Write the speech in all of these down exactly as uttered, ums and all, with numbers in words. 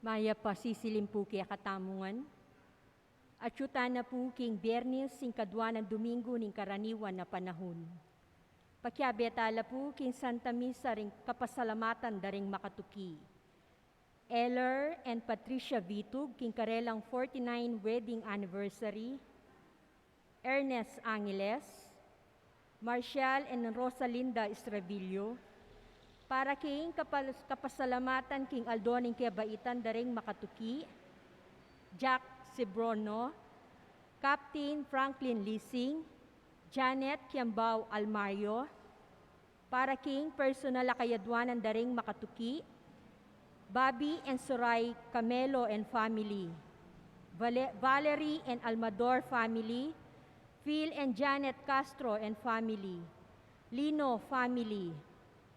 Mayap a sisilim pu kekatamu ngan. Atyu tana pu king Biernes, ing kadwa nang Domingo ning karaniwan a panahun. Pakiabe tala pu king Santa Misa ring kapasalamatan da ring makatuki. Eller and Patricia Vitug king karelang forty-nine wedding anniversary. Ernest Angeles, Marcial and Rosalinda Estravillo, para king kapal-, kapasalamatan king aldo ning kebaitan da ring makatuki, Jack Sibrono, Captain Franklin Lising, Janet Kiambao Almario, para king personal a kayadwanan da ring makatuki, Bobby and Soray Camelo and family, Vale-, Valerie and Almador family, Phil and Janet Castro and family, Lino family,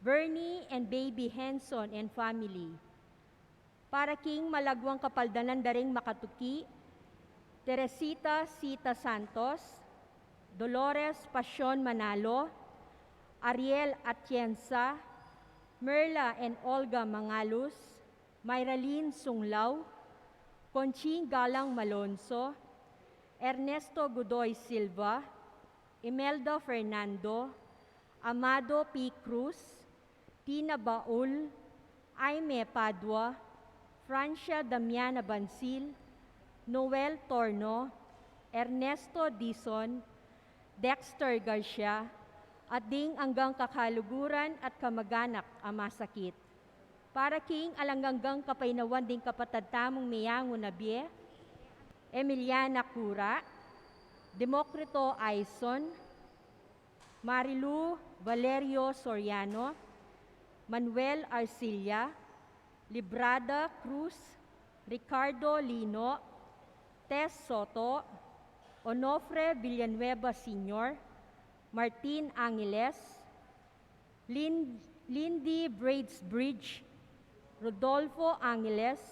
Bernie and Baby Henson and family, para king malagwang kapaldanan da ring makatuki, Teresita Sita Santos, Dolores Pasion Manalo, Ariel Atienza, Merla and Olga Mangalus, Myralene Sunglaw, Conching Galang Malonzo, Ernesto Godoy Silva, Imelda Fernando, Amado P. Cruz, Tina Baul, Aime Padua, Francia Damiana Bansil, Noel Torno, Ernesto Dizon, Dexter Garcia, at ding anggang kakaluguran at kamaganak a masakit. Para king alang anggang kapaynawan ding kapatad tamung meyangu na bie, Emiliana Cura, Democrito Aison, Marilu Valerio Soriano, Manuel Arcilla, Librada Cruz, Ricardo Lino, Tess Soto, Onofre Villanueva Senior, Martin Angeles, Lin-, Lindy Braids Bridge, Rodolfo Angeles,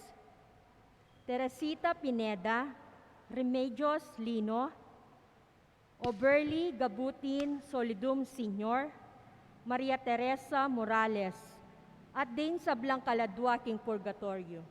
Teresita Pineda, Remedios Lino, Oberly Gabutin Solidum Senior, Maria Teresa Morales, at ding sablang kaladwa king purgatoryo.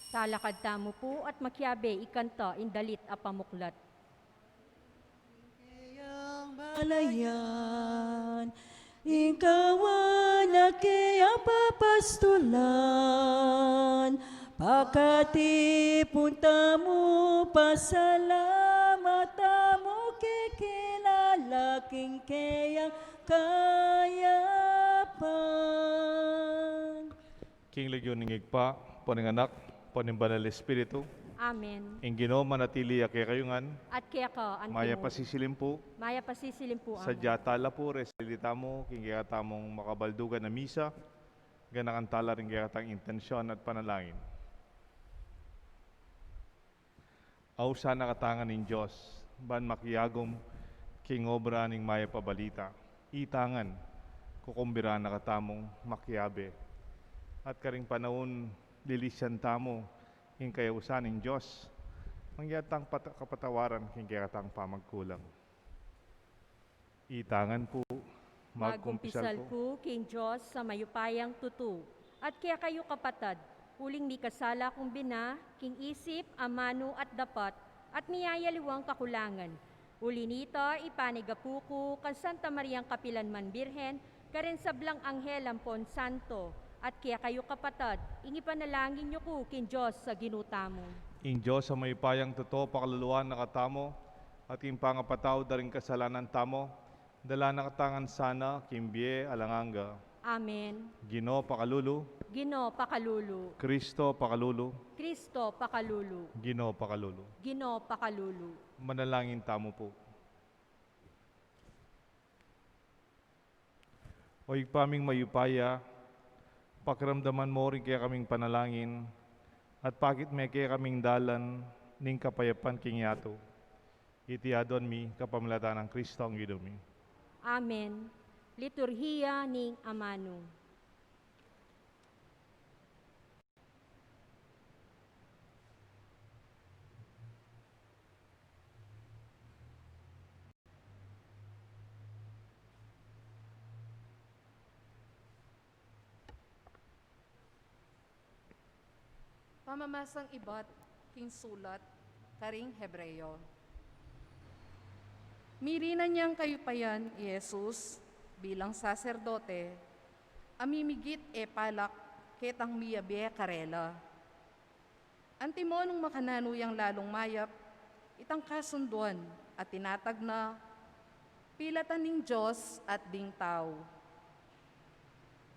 Talakad tamu pu at makiabe ikanta ing dalit a pamuklat. Kayang balayan, ing kawanan kayang papastulan, pakatipun tamu, pasalamat tamu, kekilala king kayang kayapan. King lagyu ning Ibpa, ampo ning Anak, ampo ning Banal Espiritu. Amen. Ing Ginu manatili ya kekayu ngan. At keka antimu. Mayap a sisilim pu. Mayap a sisilim pu, Among. Sadya tala pu, resilita mu, king kekatamung makabaldugan a misa, ganakan tala ring kekatang intensyon at panalangin. Ausan na kata ngan ning Dios, ban makiagum king obra ning mayap a balita. Ita ngan, kukumbiran na katamung makiabe. At karing panaun, lilisian tamu ing kayausan ning Dios, mangyatang pata-, kapatawaran king kekatang pamagkulang. Ita ngan pu, magkumpisal ku king Dios a mayupayang tutu, at kekayu kapatad, uling mikasala kung bina, king isip, amanu at dapat, at miyayaliwang kakulangan. Uli nita, ipanigapu ku kang Santa Mariang kapilan man Birhen, karing sablang anghel ampon santo, at kekayu kapatad, ing ipanalangin yu ku king Dios a Ginu tamu. Ing Dios a mayupayang tutu pakaluluan na katamu, at ing pangapatawad da ring kasalanan tamu, dala na kata ngan sana king bie alang angga. Amen. Ginu pakalulu. Ginu pakalulu. Kristo pakalulu. Kristo pakalulu. Ginu pakalulu. Ginu pakalulu. Manalangin tamu pu. O Ibpa ming mayupaya, pakiramdaman mu ring kekaming panalangin, at pakit me kekaming dalan ning kapayapan king yatu. Iti aduan mi kapamilatan nang Kristong Ginu mi. Amen. Liturhiya ning Amanu. Pamamasang ibat king sulat karing Hebreo. Mirinan yang kayupayan i Jesus bilang saserdote a mimigit e palak ketang miyabe karela. Antimo nung makananu yang lalung mayap itang kasunduan a tinatag na, pilatan ning Dios at ding tau.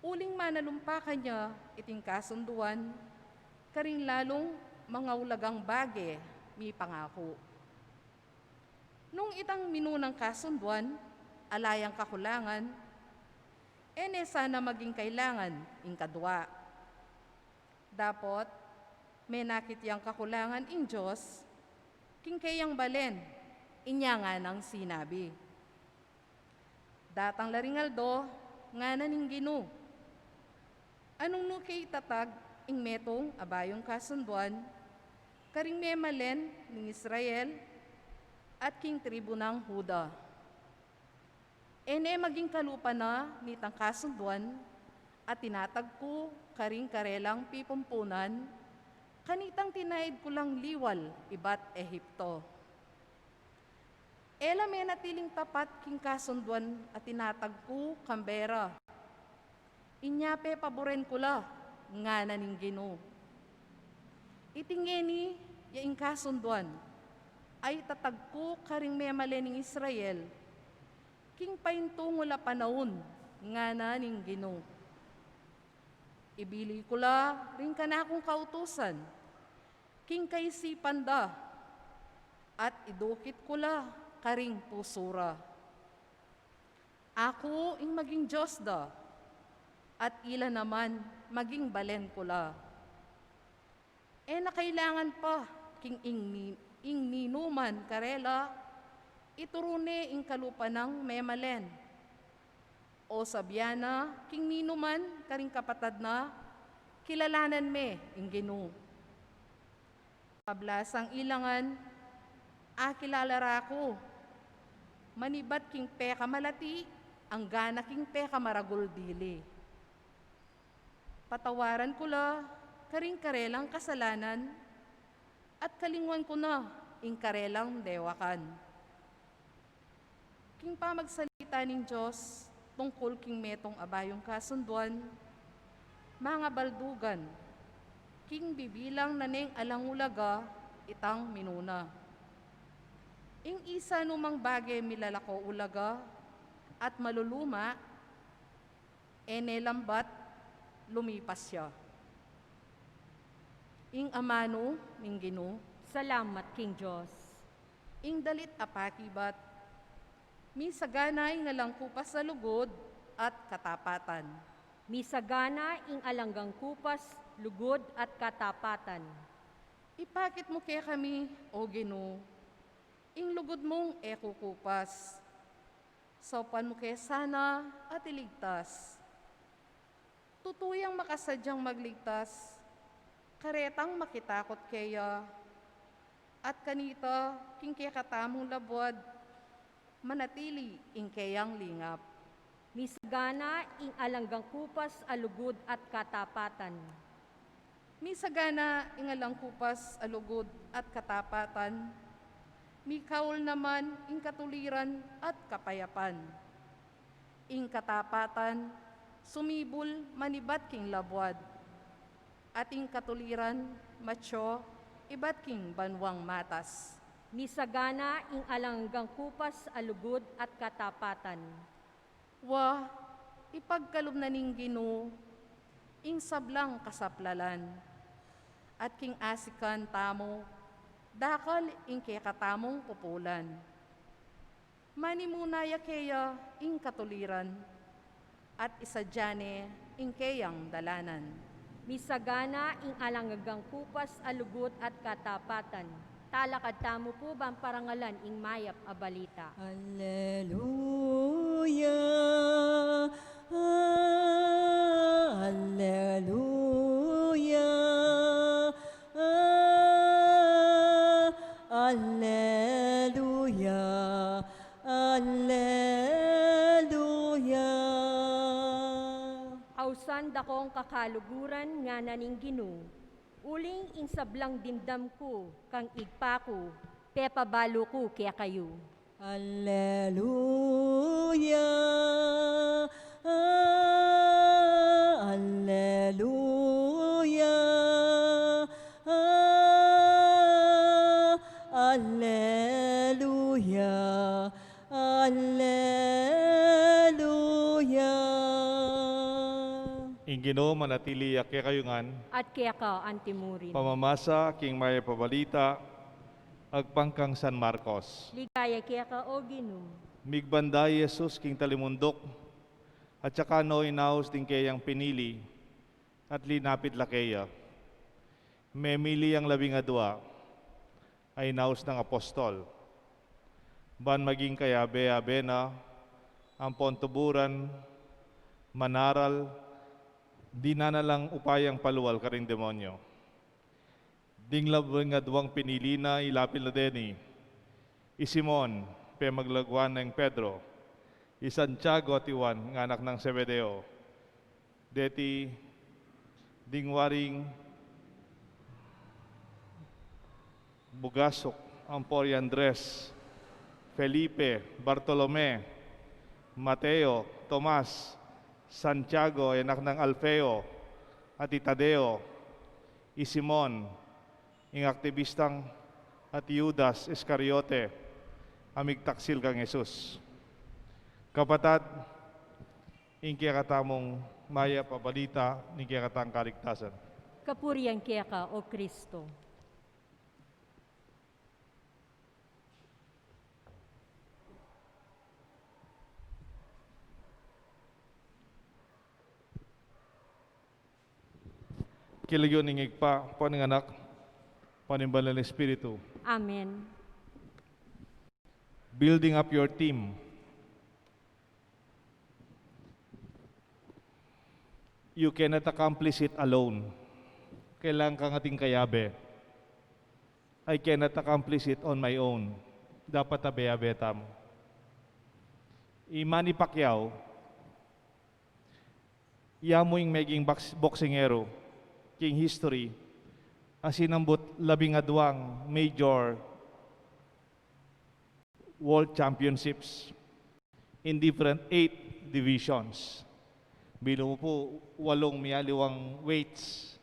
Uling manalumpakan ya iting kasunduan karing lalung mangaulagang bage mipangaku. Nung itang minunang kasunduan ala yang kakulangan, e ne sana maging kailangan ing kadua. Dapot menakit yang kakulangan ing Dios king keyang balen, inya nganang sinabi, "Datang la ring aldo," ngana ning Ginu, "a nung nu ke itatag ing metung a bayung kasunduan karing memalen ning Israel at king tribu nang Juda. E ne maging kalupa na nitang kasunduan a tinatag ku karing karelang pipumpunan, kanitang tinaid ku lang liwal ibat Ehipto. E la menatiling tapat king kasunduan a tinatag ku kambe ra. Inya pepaburen ku la," ngana ning Ginu. "Iti ngeni ya ing kasunduan a itatag ku karing memalen ning Israel king paintungul a panaun," ngana ning Ginu. "Ibili ku la ring kanakung kautusan king kaisipan da, at idukit ku la karing pusu ra. Aku ing maging Dios da, at ila naman maging balen ku la. E na kailangan pa king ing ni-, ing ninuman karela ituru ne ing kalupa nang memalen, o sabian na king ninuman karing kapatad na, 'Kilalanan me ing Ginu.' Pablasang ila ngan, akilala ra ku, manibat king pekamalati anggana king pekamaragul dili. Patawaran ku la karing karelang kasalanan, at kalingwan ku na ing karelang dewakan. King pamagsalita ning Dios tungkul king metung a bayung kasunduan, mangabaldugan, king bibilang na neng alang ulaga itang minuna. Ing isa numang bage milalako ulaga at maluluma, e ne lambat lumipas ya. Ing amanu ning Ginu. Salamat king Dios. Ing dalit a pakibat. Misagana ing alang kupas a lugud at katapatan. Misagana ing alanggang kupas, lugud at katapatan. Ipakit mu kekami, O Ginu, ing lugud mung e kukupas. Saupan mu ke sana at iligtas. Tutu yang makasadyang magligtas, karetang makitakut keya, at kanita king kekatamung labuad, manatili ing keyang lingap. Misagana ing alanggang kupas a lugud at katapatan. Misagana ing alang kupas a lugud at katapatan, mikaul naman ing katuliran at kapayapan. Ing katapatan, sumibul manibat king labuad, at ing katuliran, matyo ibat king banuang matas. Misagana ing alanggang kupas a lugud at katapatan. Wa, ipagkalub na ning Ginu ing sablang kasaplalan, at king asikan tamu, dakal ing kekatamung pupulan. Manimuna ya keya ing katuliran, at isadya ne ing keyang dalanan. Misagana ing alanggang kupas a lugud at katapatan. Talakad tamu pu ban parangalan ing mayap a balita. Alleluia, alleluia, alleluia, alleluia. Ausan dakong kakaluguran, ngana ning Ginu. Uling ing sablang dimdam ku kang Ibpa ku, pepabalu ku kekayu. Alleluia, alleluia, alleluia, alleluia. Ing Ginu manatili ya kekayu ngan. At keka antimurin. Pamamasa king mayap a balita agpang kang San Marcos. Ligaya keka, O Ginu. Migbanda i Jesus king talimunduk, at saka no inaus ding keyang pinili, at linapit la keya. Memili yang labing adua, a inaus nang apostol, ban maging kayabe-yabe na, ampon tuburan, manaral, dinan na lang upayang palual karing demonyo. Ding labing aduang pinili na, ilapit la deni i Simon, pemaglaguan neng Pedro, i Santiago at i Juan, nga anak nang Zebedeo, deti ding waring bugasuk, ampon i Andres, Felipe, Bartolome, Mateo, Tomas, Santiago, i anak nang Alfeo, at i Tadeo, i Simon, ing aktibistang, at i Judas Iscariote, a migtaksil kang Jesus. Kapatad, ing kekatamung mayap a balita ning kekatang kaligtasan. Kapurian keka, O Kristo. King lagyu ning Ibpa, ampo ning Anak, ampo ning Banal a Espiritu. Amen. Building up your team. You cannot accomplish it alone. Kailangan kang ating kayabe. I cannot accomplish it on my own. Dapat abe-abe tamu. I Manny Pacquiao, ya mu ing meging box-, boksingero. king history, asin ambut labing adwang major world championships in different eight divisions. Bilu mu pu, walung mialiwang weights.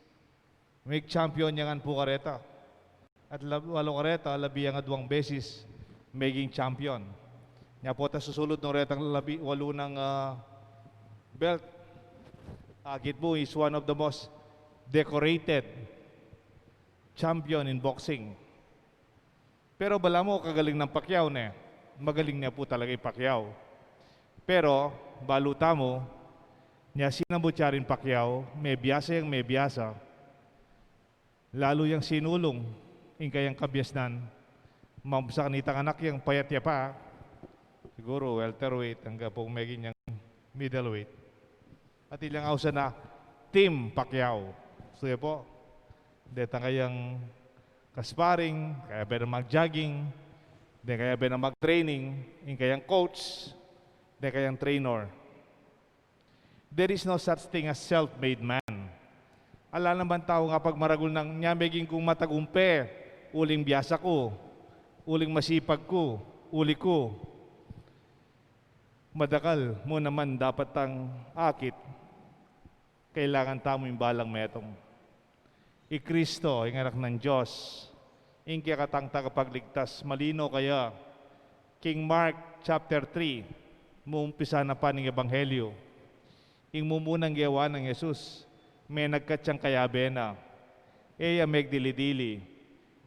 Meg-champion ya ngan pu kareta. At lab-, walu kareta, labi yang adwang beses meging champion. Nya pu ta susulud nung retang labi, walu nang, ah, belt. Akit mu is one of the most decorated champion in boxing. Pero balamu kagaling nang Pacquiao, ne? Magaling ne pu talaga i Pacquiao. Pero balu tamu, nya sinambut ya ring Pacquiao, mebiasa yang mebiasa. Lalu yang sinulung ing kayang kabiasnan, mamsa kanitang anak yang payat ya pa. Siguru welterweight, angga pung meging yang middleweight. At ilyang ausan na Team Pacquiao. Suya pu, detang kayang ka-sparring, kayabe nang mag-jogging, deng kayabe nang mag-training, ing kayang coach, deng kayang trainer. There is no such thing as self-made man. Ala naman tau nga pagmaragul nang nya meging kung matagumpe, uling biasa ku, uling masipag ku, uli ku. Madakal mu naman dapat tang akit, kailangan tamu ing balang metung. I Kristo, ing Anak nang Dios, ing kekatang tagapagligtas, malino kaya. King Mark chapter three, mumpisa na pa ning Ebanghelyo. Ing mumunang gewa nang Jesus, menagkat yang kayabe na. E ya megdili-dili.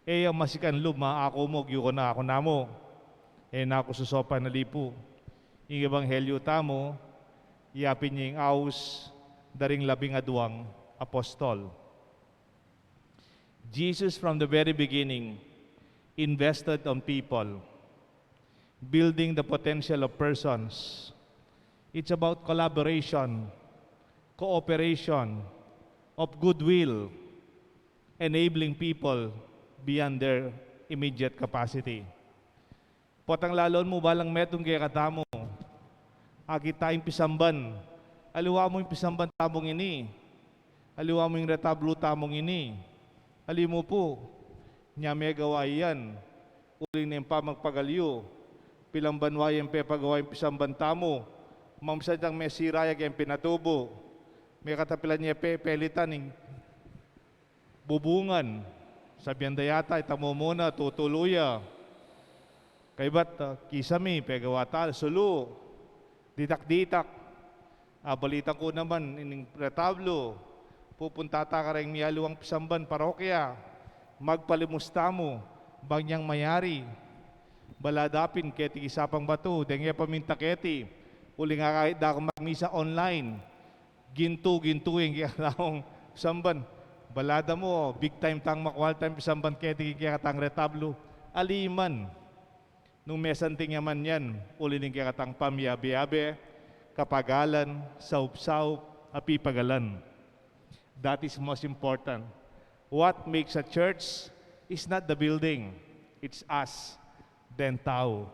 E ya masikan lub, ma, aku mu, agyu ku na, aku namu. E na ku susopan, ali pu. Ing Ebanghelyo tamu, yapin ya ing aus da ring labing adwang apostol. Jesus, from the very beginning, invested on people, building the potential of persons. It's about collaboration, cooperation, of goodwill, enabling people beyond their immediate capacity. Potang lalon mu balang metung kekatamu, akit ta ing pisamban. Aliwa mu ing pisamban tamu ngeni. Aliwa mu ing retablo tamu ngeni. Ali mu pu, nya megawa yan. Uling neng pamagpagal yu, pilan banua yang pepagawa ing pisamban tamu. Mamsa yang mesira ya keng pinatubu. Mekatapilan ya pe, pelitan ing bubungan. Sabian da yata, ita mu muna, tutulu ya. Kaybat, ah, kisami, pegawa ta, sulu. Ditak-ditak. Ah, balitan ku naman ining retablo. Pupunta ta kareng mialiwang pisamban parokya. Magpalimus tamu, bang yang mayari. Bala da pin keti kisapang batu, deng e paminta keti. Uling akakit da kung magmisa online. Gintu, gintu ing kekatang pisamban. Bala da mu, big time tang makual tang pisamban keti king kekatang retablo. Ali man. Nung mesanting ya man yan, uli ning kekatang pamiabe-abe, kapagalan, saup-saup, a pipagalan. That is most important. What makes a church is not the building, it's us, deng tau.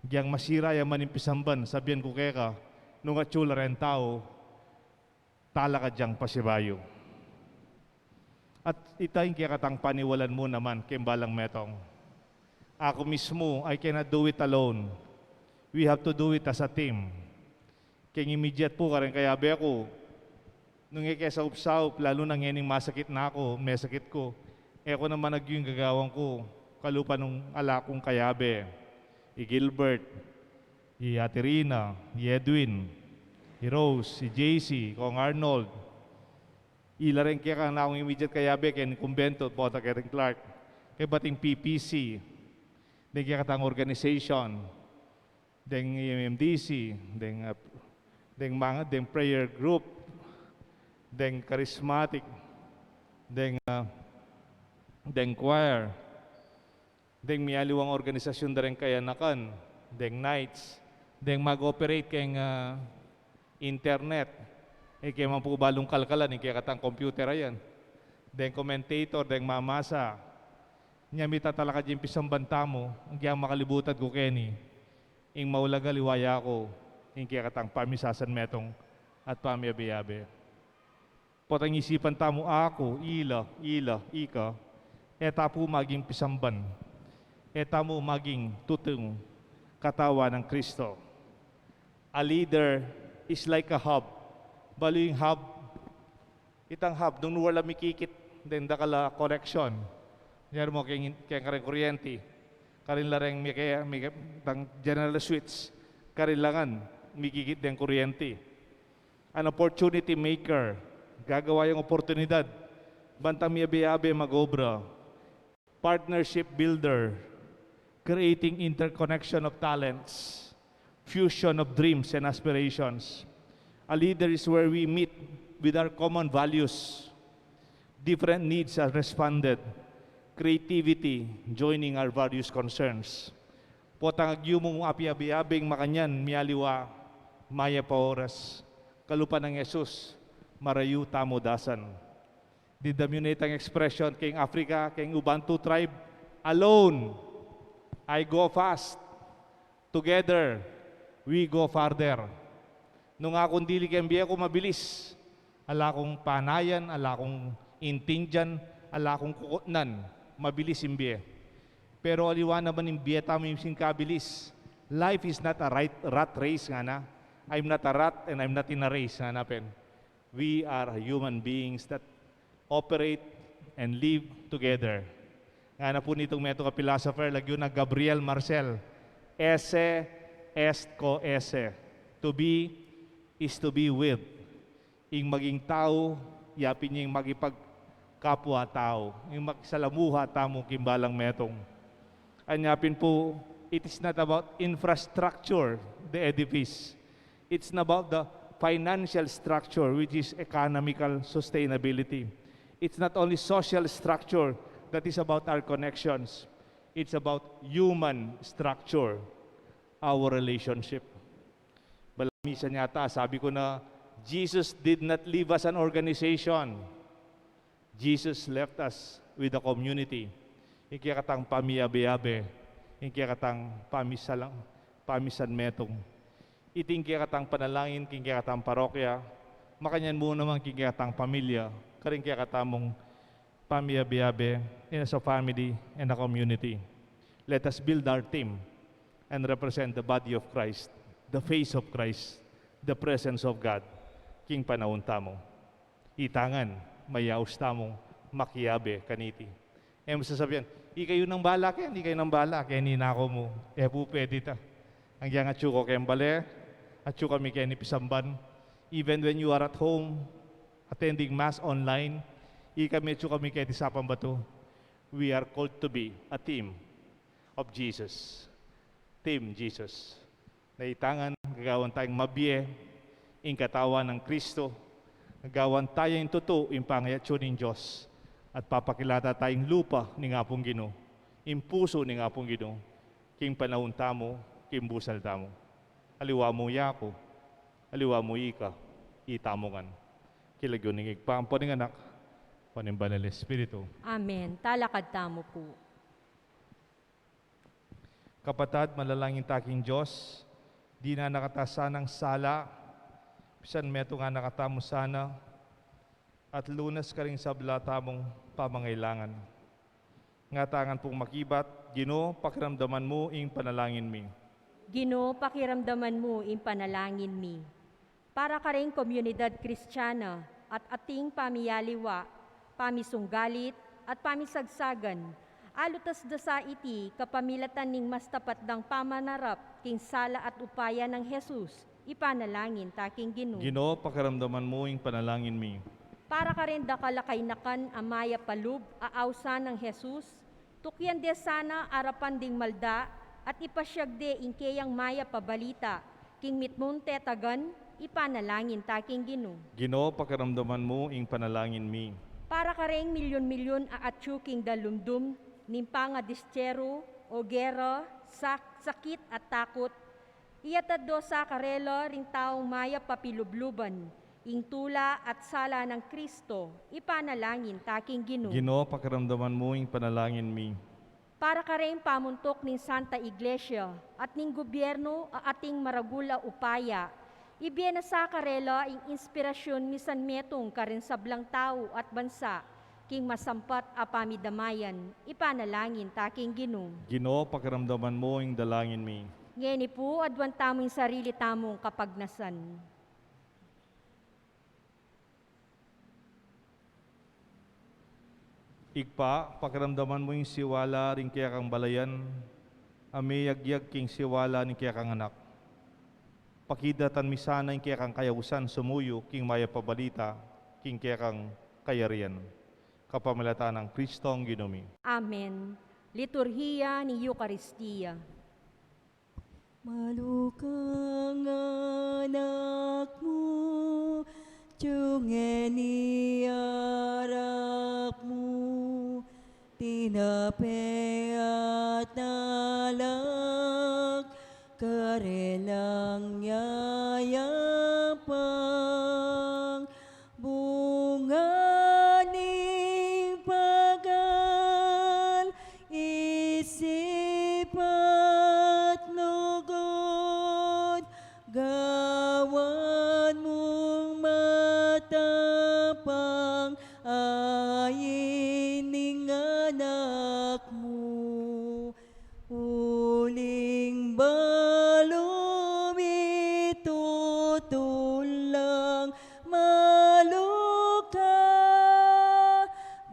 Gyang masira ya man ing pisamban, sabian ku keka, nung atyu la reng tau, talakad yang pasibayu. At ita ing kekatang paniwalan mu naman keng balang metung. Aku mismu, I cannot do it alone. We have to do it as a team. Keng immediate pu, kareng kayabe ku, nung e ke saup-saup, lalu na ngening masakit na ku, mesakit ku, e ku naman agyu ing gagawan ku, kalupa nung ala kung kayabe, i Gilbert, i Ate Rina, i Edwin, i Rose, i J C, Kong Arnold. Ila reng kekang immediate kayabe keng kumbento, bota keng Clark. Keng bating P P C, deng kekatang organization, deng M M D C, deng, uh, deng mga, deng prayer group, deng charismatic, deng, uh, deng choir, deng mialiwang organisasyun da reng kayanakan, deng knights, deng mag-operate keng, ah, internet. E ke man pu balung kalkalan ing kekatang computer a yan. Deng commentator, deng mamasa. Nya mitatalakad ya ing pisamban tamu, agyang makalibutan ku keni ing maulaga, aliwa ya ku, ing kekatang pamisasanmetung at pamiabe-abe. Potang isipan tamu aku, ila, ila, ika, e ta pu maging pisamban, e tamu maging tutung katawan nang Kristo. A leader is like a hub. Balu ing hub, itang hub, nung nu la mikikit deng dakal a koneksyon. Kunyari mu keng, keng kareng kuryenti, karin la reng mike-, mike-, tang general switch, karin la ngan mikikit deng kuryenti. An opportunity maker, gagawa yang oportunidad bantang miyabe-yabe mag-obra. Partnership builder, creating interconnection of talents, fusion of dreams and aspirations. A leader is where we meet with our common values. Different needs are responded. Creativity, joining our various concerns. Potang agyumung api-abi-abing makanyan, mialiwa, mayap a oras, kalupa nang Jesus, marayu tamu dasan. Didam yu ne itang expression keng Africa, keng Bantu tribe, "Alone, I go fast. Together, we go farther." Nung akung dili keng bie ku, mabilis. Ala kung panayan, ala kung intindian, ala kung kukutnan, mabilis ing bie. Pero aliwa naman ing bie tamu ing singkabilis. Life is not a right, rat race, ngana. I'm not a rat and I'm not in a race, ngana pin. We are human beings that operate and live together. Ngana pu nitung metung a philosopher, lagyu na Gabriel Marcel, "Esse est quo esse." To be is to be with. Ing maging tau, yapin ing makipagkapwa-tau, ing makisalamuha tamu king balang metung. Anya pin pu, it is not about infrastructure, the edifice. It's not about the financial structure, which is economical sustainability. It's not only social structure that is about our connections. It's about human structure, our relationship. Bala minsan yata, sabi ku na, Jesus did not leave us an organization. Jesus left us with a community. Ing kekatang pamiyabe-yabe, ing kekatang pamisalang, pamisan metung. Iti ing kekatang panalangin, king kekatang parokya, makanyan mu naman king kekatang pamilya, karing kekatamung pamiyabe-yabe, in as a family and a community. Let us build our team and represent the body of Christ, the face of Christ, the presence of God, king panaun tamu. Itangan, mayaus tamung makiabe kaniti. E mu sasabian, "Ikayu nang bala ken, ikayu nang bala ken, inaku mu." E pu pwede ta. Anggiyang atyu ko keng bale, atyu kami keni pisamban. Even when you are at home, attending Mass online, ikami atyu kami keti Sapang Batu. We are called to be a team of Jesus. Team Jesus. Na itangan, gagawan tayang mabie ing katawan nang Kristo, gagawan taya ing tutu ing pangayatsu ning Dios, at papakilata taya ing lupa ning Apung Ginu, ing pusu ning Apung Ginu, king panaun tamu, king busal tamu. Aliwa mu yaku, aliwa mu ika, itamu ngan. King lagyu ning Ibpa, ampo ning Anak, ampo ning Banal Espiritu. Amen. Talakad tamu pu. Kapatad, manalangin ta king Dios, dinan na kata sanang sala, pisan metung na katamu sana, at lunas karing sabla tamung pamangailangan. Ngatamu ngan pung makibat, Ginu, pakiramdaman mu ing panalangin mi. Ginu, pakiramdaman mu ing panalangin mi. Para karing komunidad Kristiana at ating pamiyaliwa, pamisunggalit, at pamisagsagan, alutas da sa iti kapamilatan ning mas tapat dang pamanarap king sala at upaya nang Jesus, ipanalangin ta king Ginu. Ginu, pakiramdaman mu ing panalangin mi. Para karing dakal a kainakan a mayap a lub a ausan nang Jesus, tukyan de sana arapan ding malda at ipasiag de ing keyang mayap a balita king mitmung tetagan, ipanalangin ta king Ginu. Ginu, pakiramdaman mu ing panalangin mi. Para karing milyon-milyon a atyu king dalumdum ning pangadistyeru o gera, sak-, sakit at takut, iyatad do sa karela ring taung mayap a pilubluban ing tula at sala nang Kristo, ipanalangin ta king Ginu. Ginu, pakiramdaman mu ing panalangin mi. Para karing pamuntuk ning Santa Iglesia at ning gobyernu a ating maragul a upaya, Ibie na sa karela ing inspirasyun misan metung karing sablang tau at bansa, king masampat a pamidamayan, ipanalangin ta king Ginu. Ginu, pakiramdaman mu ing dalangin mi. Ngeni pu, aduan tamu ing sarili tamung kapagnasan. Ibpa, pakiramdaman mu ing siwala ring kekang balayan, a miyagyag king siwala ning kekang anak. Pakitatan mi sana ing kekang kayausan sumuyu king mayap a balita, king kekang kayarian. Kapamilatan nang Kristong Ginu mi. Amen. Liturhiya ning Eukaristia. Malukang anak mu, tune ni arak mu, tinape at nalak, karelang yayapang, bunga ning pagal, isip at lugud, gawan mung matapang a ining anak mu. Uling balu mitutulang maluka,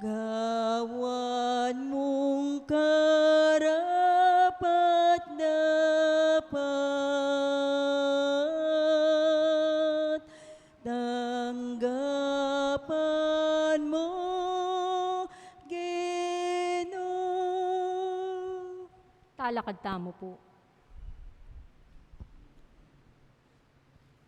gawan mung karapat-dapat, tanggapan mu, Ginu. Talakad tamu pu.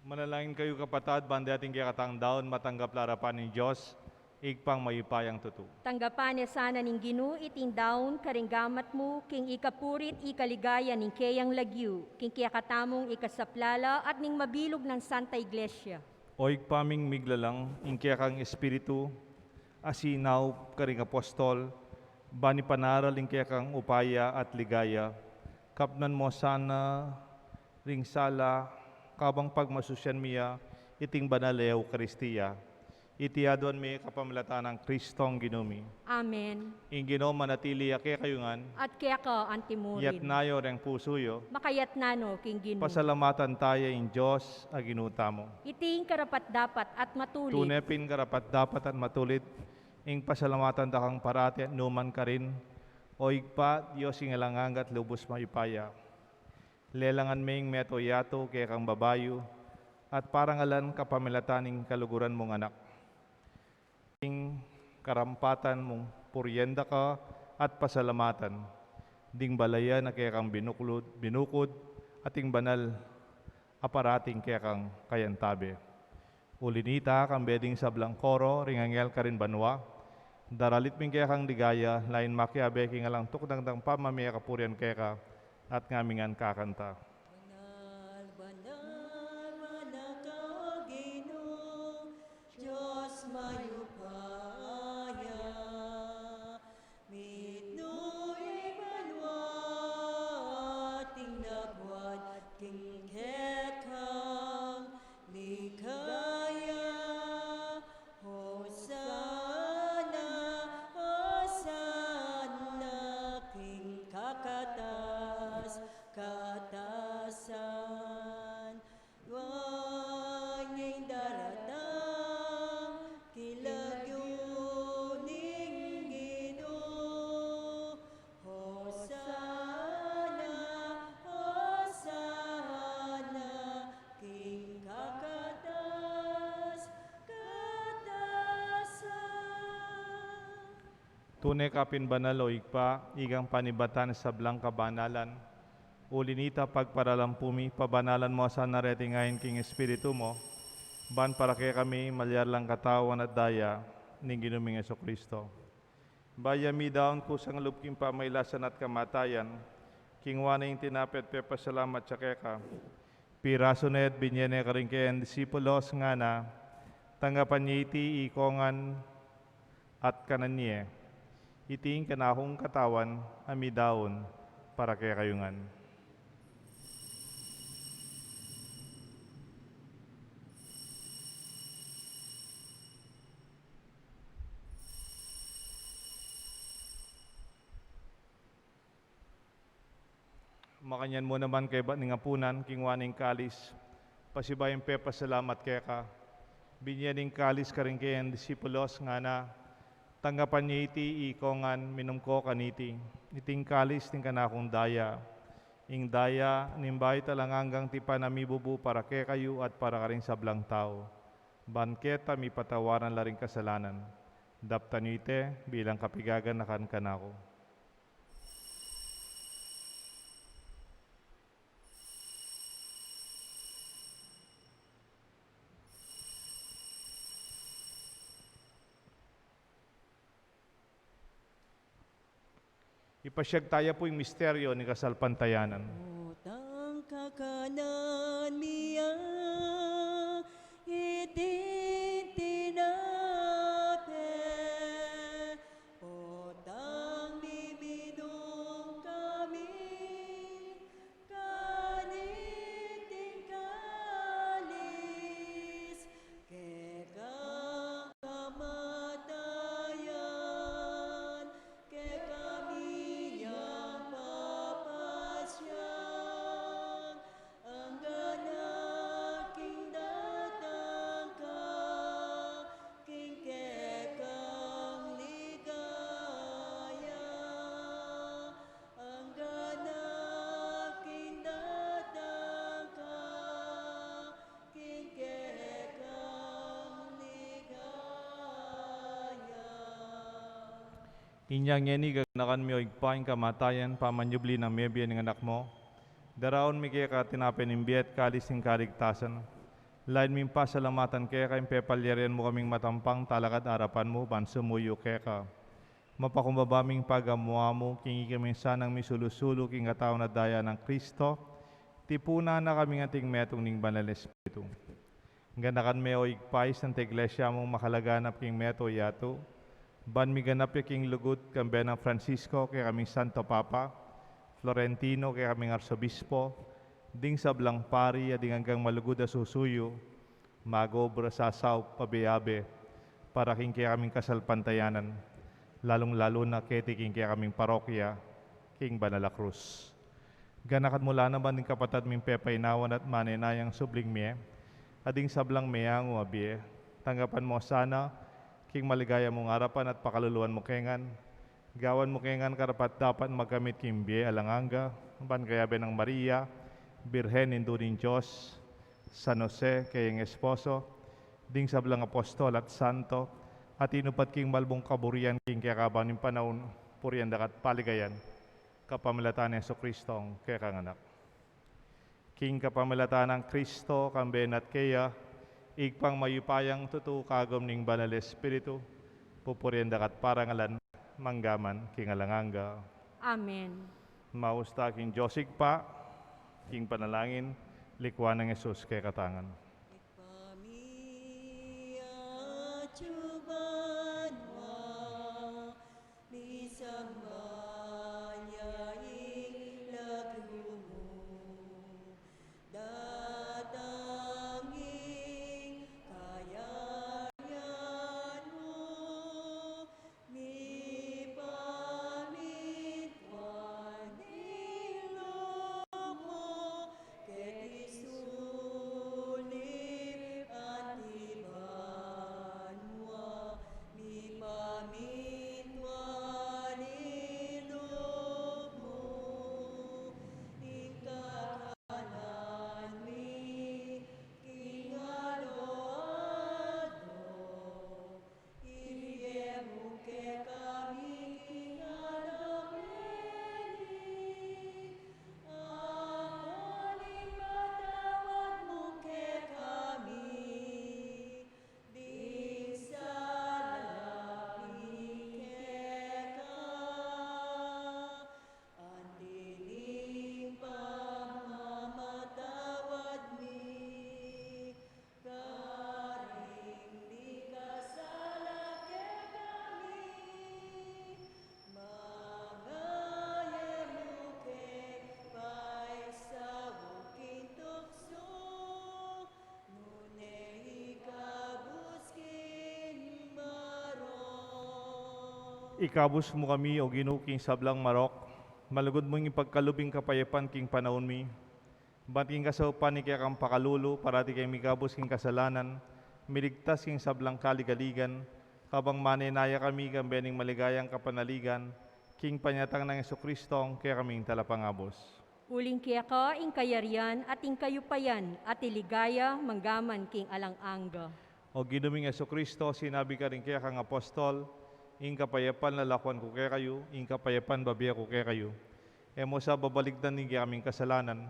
Manalangin kayu, kapatad, ban ding kekatang daun matanggap la arapan ning Dios, Ibpang mayupayang tutu. Tanggapan na sana ning Ginu iting daun karing gamat mu, king ikapuri't ikaligaya ning keyang lagyu, king kekatamung ikasaplala at ning mabilug nang Santa Iglesia. O Ibpa ming miglalang, ing kekang Espiritu, a sinaup karing apostol, ban ipanaral ing kekang upaya at ligaya, kapnan mo sana ring sala, kabang pagmasusian mi ya iting banal a Eukaristia. Iti aduan mi kapamilatan nang Kristong Ginu mi. Amen. Ing Ginu manatili ya kekayu ngan. At keka antimurin. Yatna yu reng pusu yu. Makayatna no king Ginu. Pasalamatan taya ing Dios a Ginu tamu. Iti ing karapat-dapat at matulid. Tune pin karapat-dapat at matulid ing pasalamatan da kang parati at numan karin, O Ibpa, Dios ing alang angga at lubus mayupaya. Lelangan ming meto yatu kekang babayu, at parangalan kapamilatan ning kaluguran mung anak. Ing karampatan mung purian da ka at pasalamatan, ding balayan a kekang binuklud, binukud, at ing banal a parating kekang kayantabe. Uli nita, kambe ding sablang koro ring anghel karin banua, daralit mi ing kekang ligaya, lain makiabe king alang tuknang dang pamamie kapurian keka, at ngamingan kakanta. Banal, banal, banal ka, O Ginu, Dios mayupaya. Mitmu ing banua at ing labuad king kekang ligaya. Hosana, hosana king kakatas-katasan. Nuan ing daratang king lagyu ning Ginu. Hosana, hosana king kakatas-katasan. Tune ka pin banal, O Ibpa, ikang panibatan ning sablang kabanalan. Uli nita, pagparalampu mi, pabanalan mo sana reting ain king Espiritu mo, ban para kekami malyari lang katawan at daya ning Ginu ming Jesucristo. Bayu ya midaun kusang lub king pamailasan at kamatayan, kinua ne ing tinape at pepasalamat ya keka. Pirasu ne at binye ne karing keyang disipulos, ngana, tanggapan ye iti ikongan at kanan ye. Iti ing kanakung katawan a midaun para kekayu ngan. Makanyan mu naman kaybat ning apunan, kingwa ne ing kalis, pasibayu yang pepasalamat keka. Binye ne ing kalis karing kayang disipulos, ngana: Tanggapan ye iti, ikongan, minum ko kaniti. Iti ing kalis ning kanakung daya, ing daya ning bayu at alang anggang tipan a mibubu para kekayu at para karing sablang tau. Ban keta mipatawaran la ring kasalanan. Daptan yu iti bilang kapigaganakan kanaku. Ipasyag taya pu ing misteryo ning kasalpantayanan. Potang kakanan mi ya, iting tinape, potang miminum kami, kaniting kalis, kekang kamatayan, kekami yang papasyag, anggang king datang ka, king kekang ligaya, anggang king datang ka, king kekang ligaya. Inya ngeni gaganakan mi, o Ibpa, ing kamatayan pamanyubli nang mebie ning Anak mu. Daraun mi keka tinape ning bie at kalis ning kaligtasan. Lain ming pasalamatan keka ing pepalyarian mu kaming matampang talakad arapan mu ban sumuyu keka. Mapakumbaba ming pagamu-amu king ikami sanang misulu-sulu king katawan at daya nang Kristo, tipunan na kaming anting metung ning Banal Espiritu. Ganakan me, o Ibpa, ing Santa Iglesia mung makalaganap king meto yatu, ban miganap ya king lugud kambe nang Francisco, kekaming Santo Papa, Florentino, kekaming Arsobispo, ding sablang pari, at ding anggang malugud a susuyu, mag-obra sasaup abe-abe para king kekaming kasalpantayanan, lalung-lalu na keti king kekaming parokya, king Banal a Krus. Ganakan mu la naman ding kapatad ming pepainawan at manenayang subling mie, at ding sablang meangu a bie. Tanggapan mu sana king maligaya mung arapan at pakaluluan mu kengan. Gawan mu kengan karapat-dapat magkamit king bie alang angga, ban kayabe nang Maria, Birhen, Indu ning Dios, San Jose, kayang esposo, ding sablang apostol at santo, a tinupad king malbung kaburian king kekaban ning panaun, purian da ka at paligayan, kapamilatan nang Jesucristo a kekang Anak. King kapamilatan nang Kristo, kambe na at keya, Ibpang mayupayang tutu, kagum ning Banal Espiritu, pupurian da ka at parangalan, mangga man king alang angga. Amen. Maus ta king Dios Ibpa, king panalangin, likuan nang Jesus kekatamu ngan. Ibpa mi, atsu ka banua, misamban ya ing lagyu mu, datang ing kayarian mu, mipamintuan ing lub mu, keti sulip anti banua, mipamintuan ing lub mu, ing kakanan mi king aldo-aldo, ibie mu kekami king alang meli, ampon ipatawad mu kekami ding sala mi keka, anti ning pamamatawad mi karing mikasala kekami, manga e mu ke paisaul king tuksu, nune ikabus king marok. Ikabus mu kami, O Ginu, king sablang marok, Malugud mung ipagkalub ing kapayapan king panaun mi, ban king kasaupan ning kekang pakalulu, parati keng mikabus king kasalanan, miligtas king sablang kaligaligan, kabang manenaya kami kambe ning maligayang kapanaligan, king panyatang nang Jesucristo, ing kekaming Talapangabus. Uling keka ing kayarian at ing kayupayan at ing ligaya manggaman king alang angga. O Ginu ming Jesucristo, sinabi ka ring kekang apostol, ing kapayapan lalakuan ku kekayu, ing kapayapan bibie ku kekayu. E mu sa babalikdan ing kekaming kasalanan,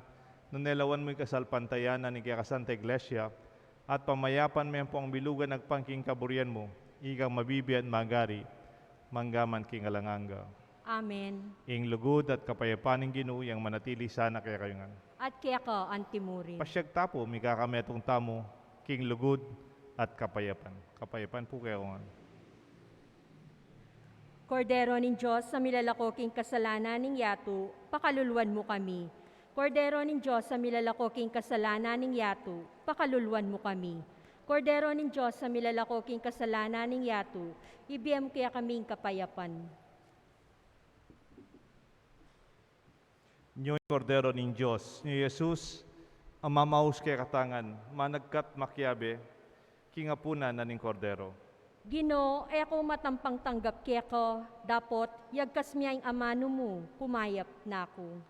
nune lawan mu ing kasalpantayanan ning kekang Santa Iglesia, at pamayapan me ampong bilugan agpang king kaburian mu, ikang mabibie at magari, manggaman king alang angga. Amen. Ing lugud at kapayapan ning Ginu, yang manatili sana kekayu ngan. At keka antimurin. Pasyag ta pu, mikakametung tamu, king lugud at kapayapan. Kapayapan pu kekayu ngan. Kordero ning Dios, a milalako king kasalanan ning yatu, pakaluluan mu kami. Kordero ning Dios, a milalako king kasalanan ning yatu, pakaluluan mu kami. Kordero ning Dios, a milalako king kasalanan ning yatu, ibie mu kekami ing kapayapan. Nyo ing Kordero ning Dios, nyo i Jesus, a mamaus kekatang managkat makiabe king apunan na ning Kordero. Ginu, e ku matampang tanggap keka, dapot yagkas mu ya ing amanu mu, kumayap na ku.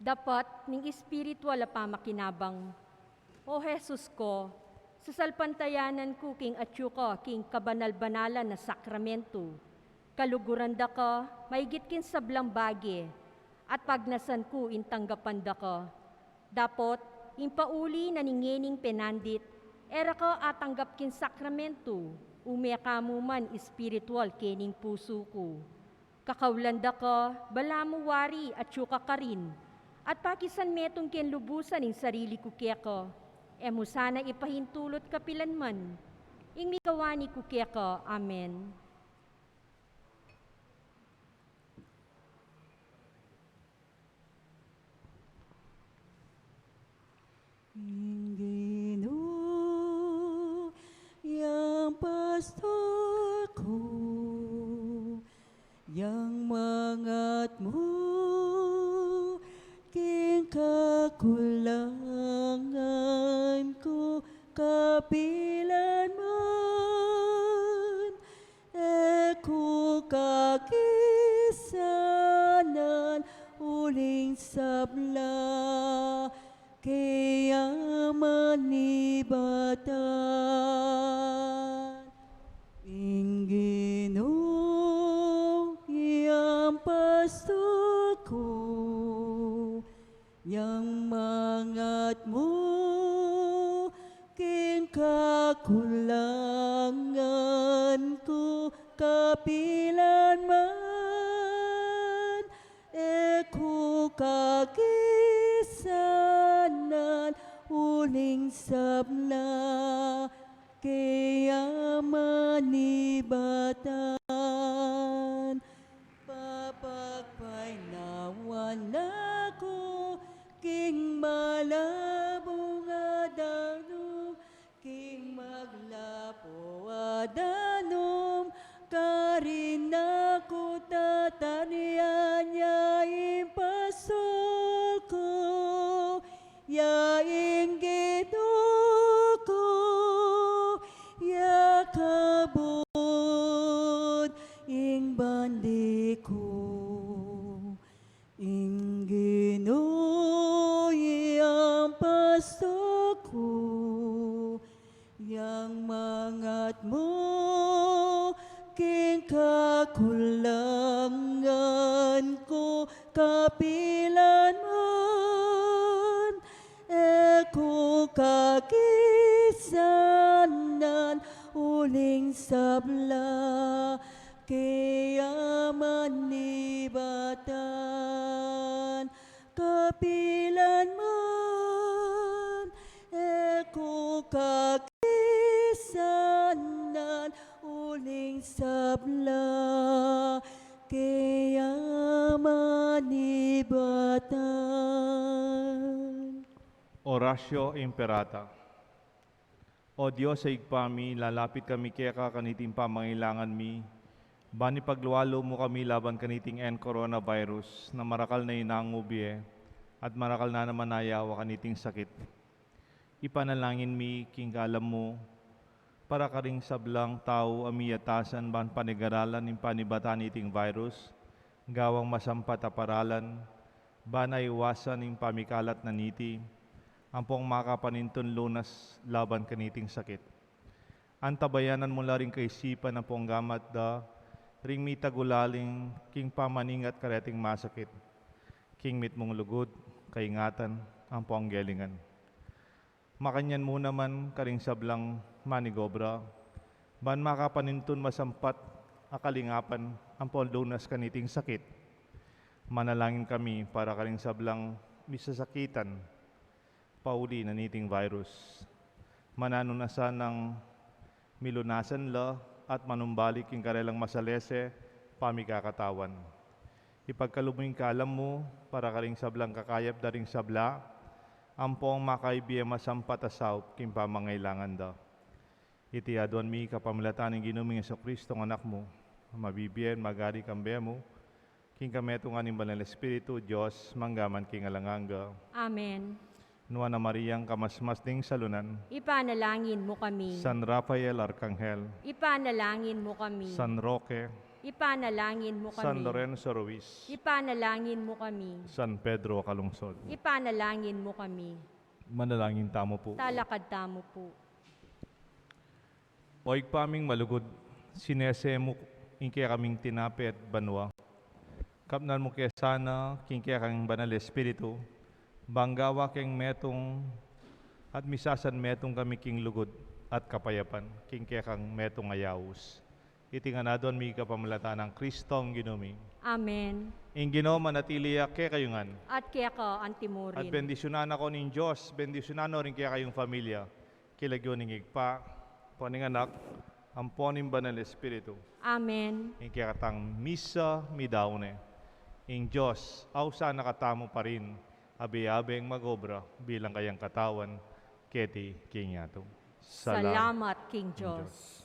Dapat ning espiritual a pamakinabang. O Jesus ku, sasalpantayanan ku king atyu ka king kabanal-banalan a sakramentu. Kaluguran da ka maigit king sablang bage, at pagnasan ku ing tanggapan da ka. Dapot, ing pauli na ning ngening penandit, e ra ka atanggap king sakramentu, ume ka mu man espiritual kening pusu ku. Kakaulan da ka, balamu wari atyu ka karin, at pakisan metung keng lubusan ing sarili ku keka, e mu sana ipahintulut kapilan man. Ing mikawani ku keka. Amen. Ing Ginu, yang pastor ku, yang mangat mu king kakulangan ku kapilan man. E ku kakisanan uling sabla, keyaman ni batan. Ing Ginu, yang pastor ku, yang mangat mu king kakulangan ku kapilan man. E ku kakisanan uling sabla, keyaman ni batan. Papagpainawan na ku king malabung a danum, king maglapu a danum, karin na ku tatanian ya ing pastor ku, ya ing Ginu ku, ya kabud ing bandi ku. Ing Ginu yang pastor ku, yang mangat mu king kakulangan ku kapilan man. E ku kakisanan uling sabla, keyaman ni batan. Kapilan man, e ku kakisanan uling sabla, Panibatan. Oratio Imperata. O Dios a Ibpa mi, lalapit kami keka kaniting pamangailangan mi, ban ipaglualu mu kami laban kaniting N coronavirus na marakal na inangu bie at marakal na naman ayawa kaniting sakit. Ipanalangin mi king kalam mu para karing sablang tau a miyatasan ban panigaralan ing panibatan niting virus, gawang masampat a paralan, ban aiwasan ing pamikalat na niti, ampong makapanintun lunas laban kaniting sakit. Antabayanan mu la ring kaisipan ampong gamat da, ring mitagulaling king pamaningat kareting masakit, king mitmung lugud, kaingatan, ampong gelingan. Makanyan mu naman karing sablang manigobra, ban makapanintun masampat a kalingapan ampong lunas kaniting sakit. Manalangin kami para karing sablang misasakitan pauli na niting virus. Mananu na sanang milunasan la at manumbalik king karelang masalese pamikakatawan. Ipagkalub mu ing kalam mu para karing sablang kakayap da ring sabla, ampong makaibie masampat a saup king pamangailangan da. Iti aduan mi kapamilatan ning Ginu ming Jesucristo, ing Anak mu, a mabibie at magari kambe mu, king kametungan ning Banal Espiritu, Dios, mangga man king alang angga. Amen. Nuan a Mariang kamasmas ning salunan. Ipanalangin mu kami. San Rafael Arkanghel. Ipanalangin mu kami. San Roque. Ipanalangin mu kami. San Lorenzo Ruiz. Ipanalangin mu kami. San Pedro Calungsod. Ipanalangin mu kami. Manalangin tamu pu. Talakad tamu pu. O Ibpa ming malugud, sinese mu ing kekaming tinape at banua. Kapnan mu ke sana king kekang Banal Espiritu, bang gawa keng metung at misasanmetung kami king lugud at kapayapan king kekang metung a yaus. Iti ngan aduan mi kapamilatan nang Kristong Ginu mi. Amen. Ing Ginu manatili ya kekayu ngan. At keka antimurin. At bendisyunan na ko ning Dios, bendisyunan no ring kekayung familia. King lagyu ning Ibpa, ampo ning Anak, ampo ning Banal Espiritu. Amen. Ing kekatang misa midaun ne. Ing Dios, ausan na katamu pa rin, abe-abeng mag-obra bilang kayang katawan, keti king yatu. Salamat king Dios.